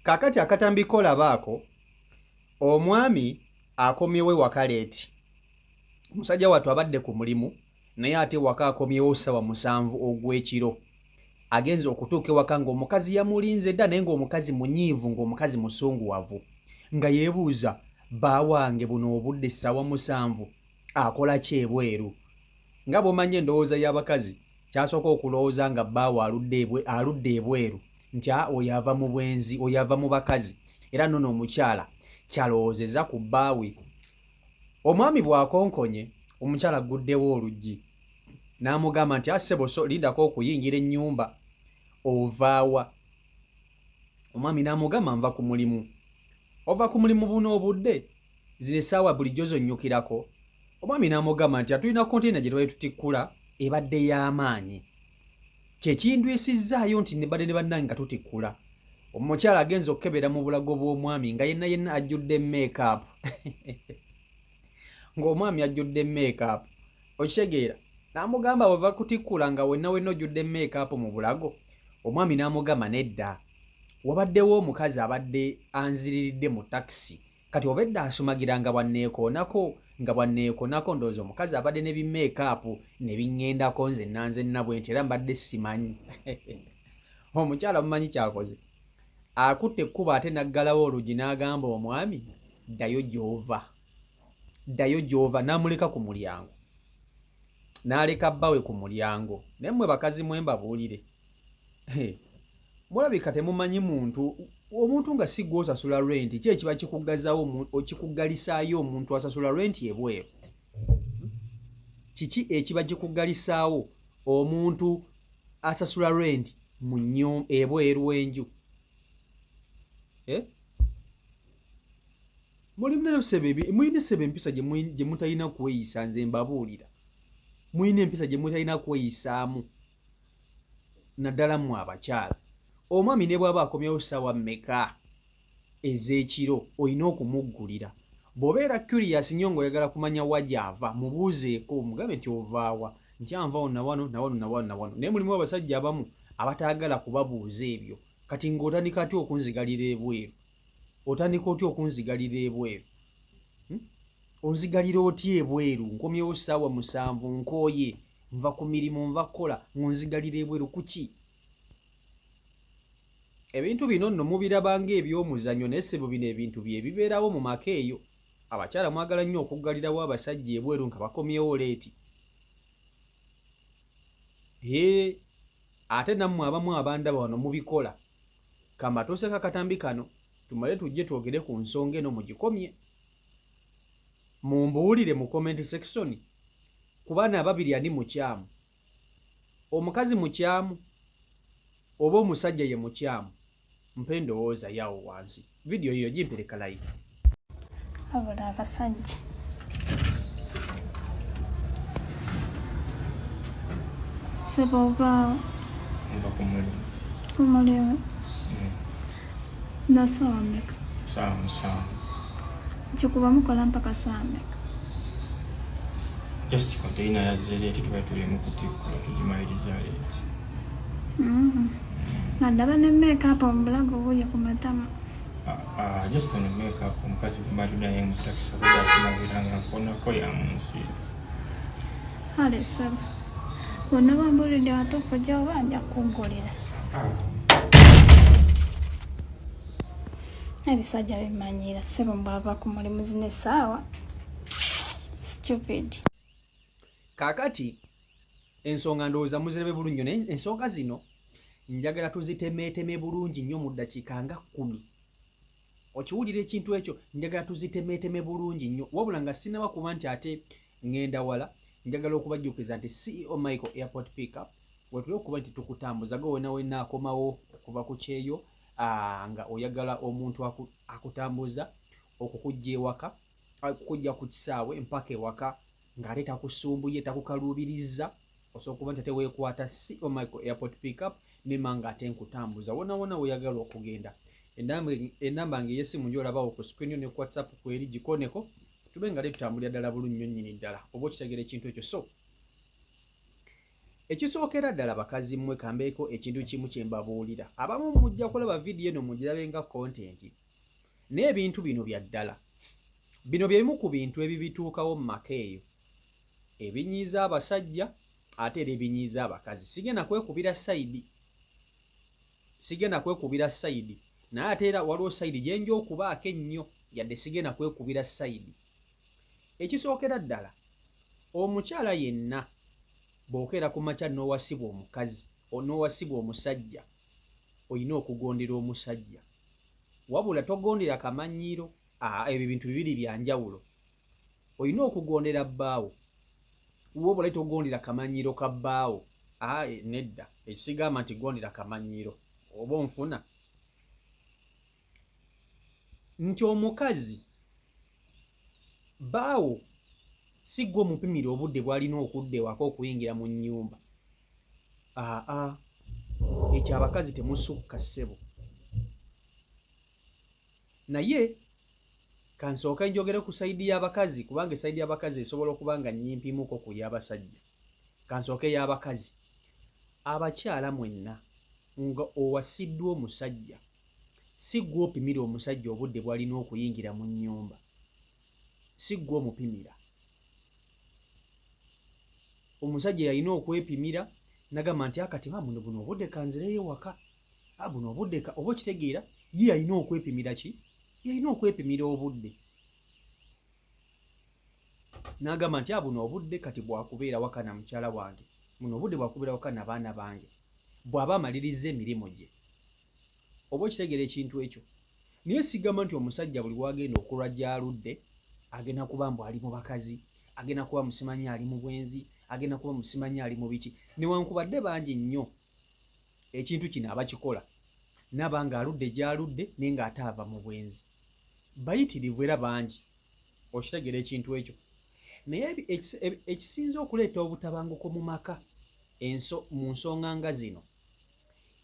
Kaakati akatambi k'olaba ako, omwami akomyewo ewaka leeti. Musajja wattu abadde ku mulimu naye ate ewaka akomyewo ssaawa 7 ogw'ekiro. Agenze okutuuka ewaka ng'omukazi yamulinze dda naye ng'omukazi munyiivu, ng'omukazi musunguwavu, nga yeebuuza bba wange buno obudde ssaawa 7 akola ki ebweru? Nga bw'omanyi endowooza y'abakazi, ky'asooka okulowooza nga bbaawe aludde ebweru nti a oyo ava mu bwenzi, oyo ava mu bakazi. Era nono omukyala kyalowoozeza ku bbaawe. Omwami bw'akonkonye, omukyala agguddewo oluggi n'amugamba nti a ssebo so lindako okuyingira ennyumba, ovaawa? Omwami n'amugamba nva ku mulimu. Ova ku mulimu buno obudde? Zino essaawa bulijjo zonnyukirako? Omwami n'amugamba nti atulina konteyina gye twali tutikkula ebadde y'amaanyi. Kye kindwisizzaayo nti ne badde ne bannange nga tutikkula. Omukyala agenze okukebera mu bulago bw'omwami nga yenna yenna ajjudde makeup. Ng'omwami ajjudde makeup. Okitegeera? N'amugamba wava kutikkula nga wenna wenna ojjudde makeup mu bulago. Omwami n'amugamba nedda. Wabaddewo omukazi abadde anziriridde mu takisi. Kati obedda asumagira nga bwanneekoonako nga bwanneekonako ndowooza omukazi abadde ne bi makeup ne biŋŋendako nzenna nzenna bwe nti era mbadde simanyi. Omukyala mumanyi ky'akoze? Akutte ekkubo ate n'aggalawo oluggi n'agamba omwami ddayo gy'ova. Ddayo gy'ova n'amuleka ku mulyango. N'aleka bbawe ku mulyango. Naye mmwe bakazi mwe mbabuulire. Mulabika temumanyi muntu, omuntu nga si gw'osasula renti, ki ekiba kikuggazawo kikuggalisaayo omuntu asasula renti ebweru? Kiki ekiba kikuggalisaawo omuntu asasula renti mu nnyumba ebweru w'enju? Eh? Mulina ssebo empisa gye mutalina kweyisa, nze mbabuulira. Mulina empisa gye mutalina kweyisaamu. Naddala mmwe abakyala. Omwami ne bw'aba akomyewo ssaawa mmeka ez'ekiro olina okumuggulira. Bw'obeera curious nnyo ng'oyagala kumanya wa gy'ava, mubuuzeeko omugambe nti ovaawa? Nti anva wano na wano na wano na wano na wano. Naye mulimu abasajja abamu abataagala kubabuuza ebyo. Kati ng'otandika otya okunzigalira ebweru? Otandika otya okunzigalira ebweru? Hmm? Onzigalira otya ebweru? Nkomyewo ssaawa 7 nkooye. Nva ku mirimu nva kukola ng'onzigalira ebweru kuki? Ebintu bino nno mubiraba ng'eby'omuzannyo naye ssebo bino ebintu bye bibeerawo mu maka eyo. Abakyala mwagala nnyo okuggalirawo abasajja ebweru nga bakomyewo leeti. Hee, ate nammwe abamu abandaba wano mubikola. Kambatuuseeko akatambi kano tumale tujje twogere ku nsonga eno mugikomye. Mumbuulire mu comment section ku bano ababiri ani mukyamu? Omukazi mukyamu oba omusajja ye mukyamu? Mpa endowooza yo awo wansi. Vidiyo yiyo gimpere ka like. Wabula abasajja. Sebo ovaawo. Nva ku mulimu. Ku mulimu? Mm. Na ssaawa mmeka? Ssaawa 7. Kikuba mukola mpaka ssaawa mmeka? Just container yazze leeti tuba tuli mu kutikkula tugimaliriza leeti. Mm-hmm. Nga ndaba ne makeup mu bulago buli ku matama. Ah, ah, just ono makeup omukazi gwe mbadde naye mu takisi obadde asimabira nga nkonako ya mu nsi. Kale ssebo. Bw'onoba ombuulidde watuufu gy'oba nja kukuggulira. Ah. Ebisajja bimanyiira ssebo mbu ava ku mulimu zino essaawa. Stupid. Kaakati ensonga ndowooza muzirabe bulungi nnyo naye ensonga zino njagala tuzitemeeteme bulungi nnyo mu ddakiika nga 10. Okiwulira ekintu ekyo? Njagala tuzitemeeteme bulungi nnyo wabula nga sinnaba kuba nti ate ŋŋenda wala, njagala okubajjukiza nti CEO Michael Airport Pickup wetuli okuba nti tukutambuza gwe wena wena akomawo okuva ku kyeyo nga oyagala omuntu akutambuza okukujja ewaka okukujja ku kisaawe mpaka ewaka ng'ate takusumbuye takukaluubirizza osobola okuba nti ate weekwata CEO Michael Airport Pickup nema nga ate nkutambuza wona wona weyagala okugenda. Enamba nga ey'essimu gy'olabawo ku screen yo ne ku WhatsApp kweri gikoneko tube nga tutambulira ddala bulungi nnyo nnyini ddala oba okitegeera ekintu ekyo. So Ekisookera ddala bakazi mmwe kambeeko ekintu kimu kye mbabuulira. Abamu mujja kulaba vidiyo eno mugirabe nga kontenti, naye ebintu bino bya ddala. Bino bye bimu ku bintu ebibituukawo mu maka eyo ebinyiiza abasajja ate era ebinyiiza abakazi. Sigenda kwekubira sayidi, sigenda kwekubira sayidi, naye ate era waliwo sayidi gye nja okubaako ennyo yadde sigenda kwekubira sayidi. Ekisookera ddala, omukyala yenna bw'okeera ku makya n'owasibwa omukazi, n'owasibwa omusajja, olina okugondera omusajja. Wabula togondera kamanyiiro, aa, ebyo bintu bibiri bya njawulo. Olina okugondera bbaawo, wabula togondera kamanyiiro ka bbaawo. Aa, nedda, ekyo sigamba nti gondera kamanyiiro, oba onfuna? Nti omukazi bbaawo si ggwe omupimira obudde bw'alina okudda ewaka okuyingira mu nnyumba. Aa, ekyo abakazi temusukka ssebo. Naye kansooke njogere ku sayidi y'abakazi kubanga esayidi y'abakazi esobola okuba nga nnyimpimuko ku y'abasajja. Kansooke y'abakazi. Abakyala mwenna nga owasiddwa omusajja, si ggwe opimira omusajja obudde bw'alina okuyingira mu nnyumba. Si ggwe omupimira. Omusajja yalina okwepimira nagamba nti akati ah, buno buno obudde kanzireyo ewaka, ah, buno obudde ka, oba okitegeera, ye yalina okwepimira ki? Yalina okwepimira obudde. N'agamba nti ah, buno obudde kati bwakubeera waka na mukyala wange, buno obudde bwakubeera waka na baana bange, bw'aba amalirizza emirimu gye. Oba okitegeera ekintu ekyo? Naye sigamba nti omusajja buli wagenda okulwa gy'aludde agenda kuba mbu ali mu bakazi, agenda kuba musimanyi ali mu bwenzi, agenda kuba musimanyi ali mu biki. Newankubadde bangi nnyo ekintu kino abakikola, naba ng'aludde gy'aludde naye ng'ate ava mu bwenzi. Bayitirivu era bangi. Okitegeera ekintu ekyo? Naye ekisinze okuleeta obutabanguko mu maka mu nsonga nga zino,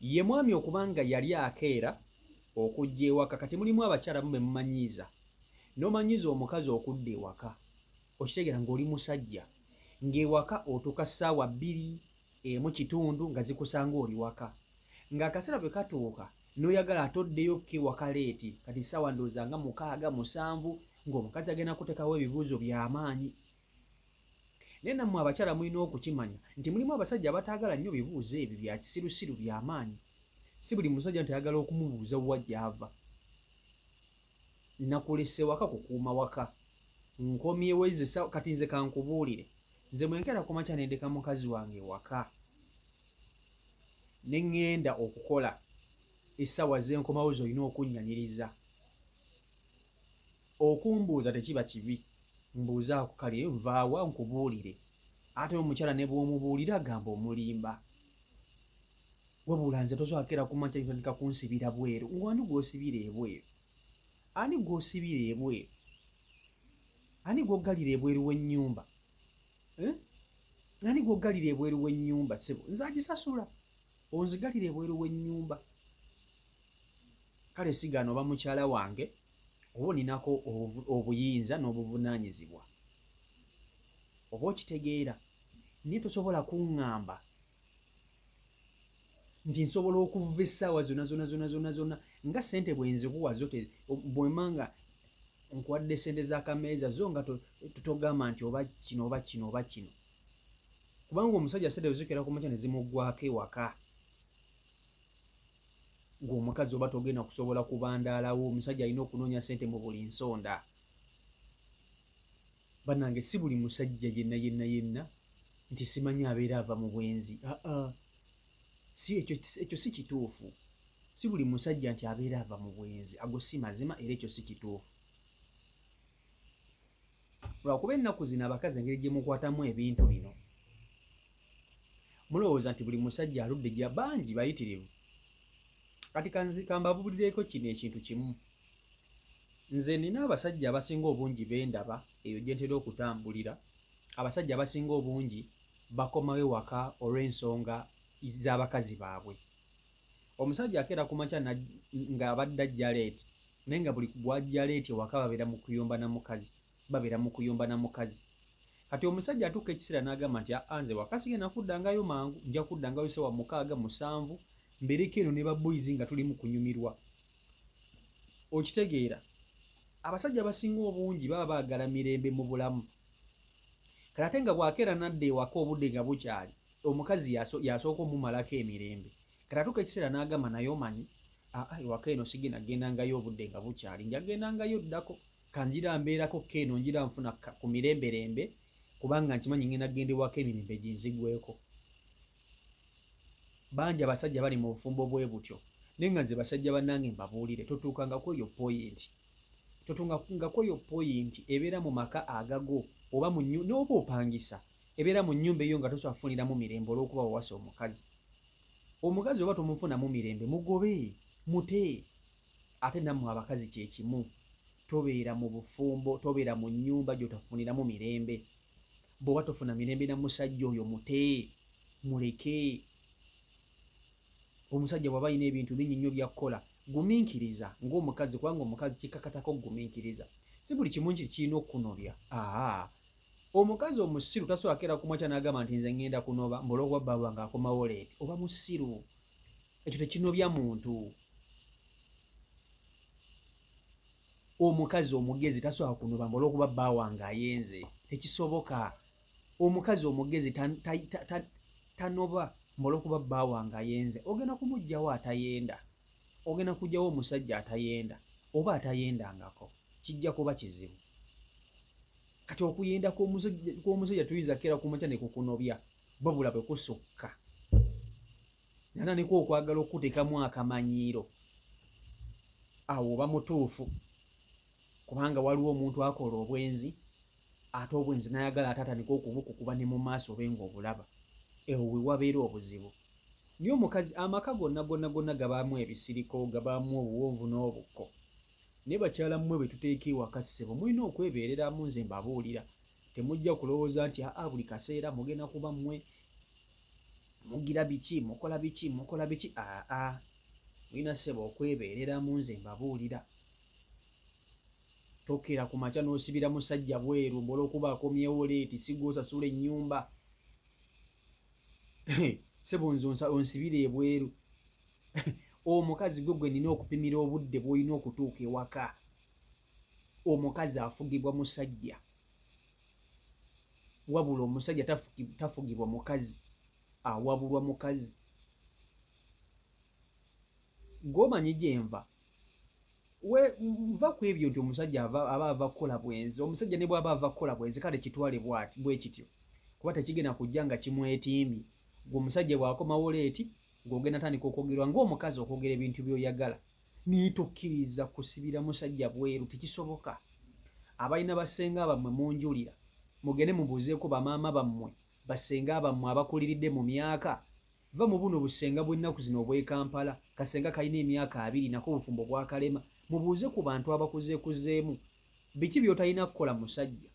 ye mwami okuba nga yali akeera okujja ewaka. Kati mulimu abakyala mu be mumanyiiza, n'omanyiiza omukazi okudda ewaka. Okitegeera ng'oli musajja, ng'ewaka otuuka ssaawa bbiri, emu kitundu nga zikusanga oli waka. Ng'akaseera bwe katuuka n'oyagala ate oddeyo ko ewaka leeti, kati ssaawa ndowooza nga 6, 7, ng'omukazi agenda kuteekawo ebibuuzo by'amaanyi. Naye nammwe abakyala mulina okukimanya nti mulimu abasajja abataagala nnyo bibuuzo ebyo bya kisirusiru bya maanyi. Si buli musajja nti ayagala okumubuuza wa gy'ava. Nakulese waka kukuuma waka. Nkomyewo ezo essaawa, kati nze kankubuulire. Nze bwe nkeera ku makya ne ndeka mukazi wange ewaka ne ŋŋenda okukola, essaawa ze nkomawo z'olina okunnyaniriza. Okumbuuza tekiba kibi, mbuuzaako kale nvaawa nkubuulire. Ate omukyala ne bw'omubuulira agamba omulimba. Wabula nze tosobola kukeera ku makya n'otandika kunsibira bweru. Ng'ani gw'osibira ebweru? Ani gw'osibira ebweru? Ani gw'oggalira ebweru w'ennyumba? Eh? Ani gw'oggalira ebweru w'ennyumba ssebo? Nze agisasula. Onzigalira ebweru w'ennyumba. Kale sigaana oba mukyala wange oba oninako obuyinza n'obuvunaanyizibwa. Oba okitegeera? Naye tosobola kuŋŋamba nti nsobola okuva essaawa zonna zonna zonna zonna zonna nga ssente bwe nzikuwa zo bwema nga nkuwadde ssente z'akameeza zo nga togamba nti oba kino oba kino oba kino. Kubanga omusajja ssente bwe zikeera ku makya ne zimuggwako ewaka. Gwe omukazi oba togenda kusobola kubandaalawo, omusajja alina okunoonya ssente mu buli nsonda. Bannange si buli musajja yenna yenna yenna nti simanyi abeera ava mu bwenzi. Aa, si ekyo, ekyo si kituufu. Si buli musajja nti abeera ava mu bwenzi, ago si mazima era ekyo si kituufu. Lwakuba ennaku zino abakazi engeri gye mukwatamu ebintu bino, mulowooza nti buli musajja aludde gya bangi bayitirivu. Kati kambabuulireko kino ekintu kimu. Nze nina abasajja abasinga obungi be ndaba eyo gye ntera okutambulira. Abasajja abasinga obungi bakomawo ewaka olw'ensonga z'abakazi baabwe. Omusajja akeera ku makya ng'abadde ajja leeti, naye nga buli bw'ajja leeti ewaka babeera mu kuyomba na mukazi, babeera mu kuyomba na mukazi. Kati omusajja atuuka ekiseera n'agamba nti aa nze waka sigenda kuddangayo mangu, nja kuddangayo ssaawa 6, 7, mbeereko eno ne baboyizi nga tuli mu kunyumirwa. Okitegeera? Abasajja abasinga obungi baba baagala mirembe mu bulamu. Kati ate nga bw'akeera n'adda ewaka obudde nga bukyali, omukazi y'asooka omumalako emirembe. Kati atuuka ekiseera n'agamba naye omanyi, aa ewaka eno sigenda kugendangayo obudde nga bukyali, nja kugendangayo ddako. Kanjira mbeerako ko eno njira nfuna ku miremberembe kubanga nkimanyi ngenda kugenda ewaka emirembe ginzigweko. Bangi abasajja bali mu bufumbo bwe butyo naye nga nze basajja bannange mbabuulire totuukanga kweyo point. Totuukanga kweyo point ebeera mu maka agago oba mu n'oba opangisa ebeera mu nnyumba eyo nga tosobola kufuniramu mirembe olw'okuba wawasa omukazi. Omukazi oba tomufunamu mirembe mugobe, mute. Ate nammwe abakazi kye kimu, tobeera mu bufumbo, tobeera mu nnyumba gy'otafuniramu mirembe. Bw'oba tofuna mirembe na musajja oyo mute, muleke. Omusajja bw'aba alina ebintu bingi nnyo by'akukola, gumiikiriza ng'omukazi kubanga omukazi kikakatako okugumiikiriza. Si buli kimu nti kirina okukunobya, aa. Omukazi omusiru tasobola kukeera ku makya n'agamba nti nze ŋŋenda kunoba mbu olw'okuba bba wange akomawo leeti. Oba musiru. Ekyo tekinobya muntu. Omukazi omugezi tasobola kunoba mbu olw'okuba bba wange ayenze. Tekisoboka. Omukazi omugezi tanoba mbu olw'okuba bba wange ayenze. Ogenda kumuggyawo atayenda. Ogenda kuggyawo omusajja atayenda oba atayendangako. Kijja kuba kizibu. Kati okuyenda kw'omusajja tuyinza kukeera ku makya ne kukunobya wabula bwe kusukka. Natandika okwagala okukuteekamu akamanyiiro, awo oba mutuufu kubanga waliwo omuntu akola obwenzi ate obwenzi n'ayagala ate atandike okubukukuba ne mu maaso obe ng'obulaba. Ewo we wabeera obuzibu. Naye omukazi amaka gonna gonna gonna gabaamu ebisiriko, gabaamu obuwonvu n'obukko. Naye bakyala mmwe be tuteeka ewaka ssebo mulina okwebeereramu nze mbabuulira. Temujja kulowooza nti aa buli kaseera mugenda kuba mmwe mugira biki mukola biki mukola biki aa mulina ssebo okwebeereramu nze mbabuulira. Tokeera ku makya n'osibira musajja bweru mbu olw'okuba akomyewo leeti si ggwe osasula ennyumba. Ssebo nze onsibire ebweru. Omukazi gwe gwe nnina okupimira obudde bw'olina okutuuka ewaka. Omukazi afugibwa musajja. Wabula omusajja tafugibwa mukazi, awabulwa mukazi. Gwe omanyi gye nva? We nva ku ebyo nti omusajja aba ava kukola bwenzi. Omusajja ne bw'aba ava kukola bwenzi kale kitwale bwe kityo kuba tekigenda kujja nga kimwetimbye. Gwe omusajja bw'akomawo leeti ng'ogenda tandika okwogerwa ng'omukazi okwogera ebintu by'oyagala. Naye tokkiriza kusibira musajja bweru, tekisoboka. Abalina bassenga bammwe munjulira, mugende mubuuzeeko bamaama bammwe, bassenga bammwe abakuliridde mu myaka. Va mu buno bussenga bw'ennaku zino obw'e Kampala, kasenga kalina emyaka abiri nako obufumbo bwakalema. Mubuuze ku bantu abakuzeekuzeemu. Biki by'otalina kukola musajja?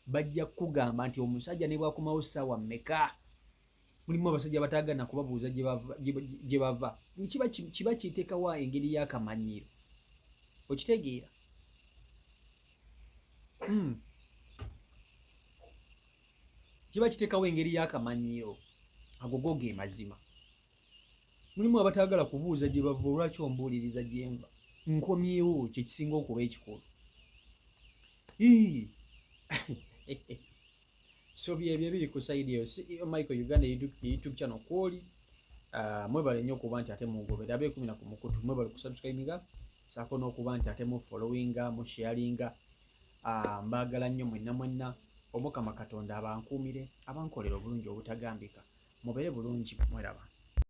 Bajja kukugamba nti omusajja ne bw'akomawo ssaawa mmeka, mulimu abasajja abataagala na kubabuuza gye bava. Kiba kiba kiteekawo engeri y'akamanyiiro. Okitegeera? Kiba kiteekawo engeri y'akamanyiiro. Ago go ge mazima. Mulimu abataagala kubuuza gye bava olwaki ombuuliriza gye nva. Nkomyewo kye kisinga okuba ekikulu. So byebyo ebiri ku side eyo. CEO Michael Uganda YouTube channel kwoli. Mwebale nnyo okuba nti ate mugobera abeekumira ku mukutu, mwebale kusubscribinga saako n'okuba nti ate mu followinga, mu sharinga. Mbaagala nnyo mwenna mwenna. Omukama Katonda abankuumire, abankolere obulungi obutagambika. Mubeere bulungi, mweraba.